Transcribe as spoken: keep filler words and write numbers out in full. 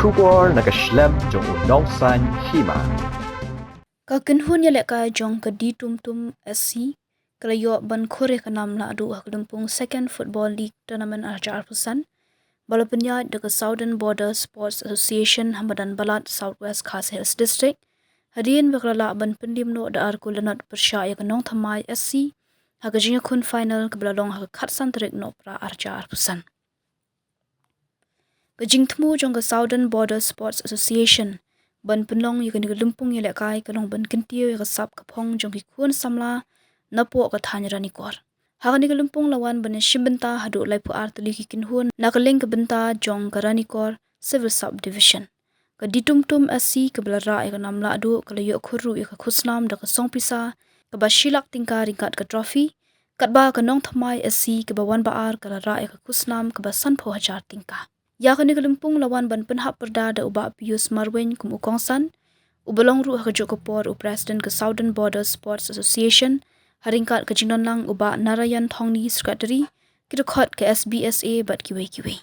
Khubor na ka shlem jong u Nongsaiñ Hima. Ka kynhun ïalehkai jong ka D Tumtum S C ka la ïoh ban khur ïa ka nam lahduh ha ka lympung Second Football League Tournament ar hajar arphew san, ba la pynïaid da ka Southern Border Sports Association ha madan Balat, South West Khasi Hills District, hadien ba ka la lah ban pynliem noh da ar kol lanot pyrshah ïa ka Nongthymmai S C ha ka jingïakhun final kaba la long ha ka khatsan tarik Nohprah ar hajar arphew san. Ka jingthmu jong ka Southern Border Sports Association ban pynlong ïa kane ka lympung ïalehkai ka long ban kyntiew ïa ka sap ka phong jong ki khun samla napoh ka thaiñ Ranikor. Ha kane ka lympung la wan ban ïashim bynta haduh laiphew ar tylli ki kynhun na ka liang ka bynta jong ka Ranikor Civil Sub Division. Ka D Tumtum S C kaba la rah ïa ka nam lahduh ka la ïoh khur ruh ïa ka khusnam da ka song pisa kaba shi lak tyngka ryngkat ka trophy, katba ka Nongthymmai S C kaba wan ba ar ka la rah ïa ka khusnam kaba sanphew hajar tyngka. Ïa kane ka lympung la wan ban pynhap pyrda da u Bah Pius Marwein kum u kongsan, uba long ruh ha kajuh ka por u President ka Southern Border Sports Association, ha ryngkat ka jingdonlang u Bah Narayan Thongni, Secretary, ki dkhot ka S B S A bad kiwei kiwei.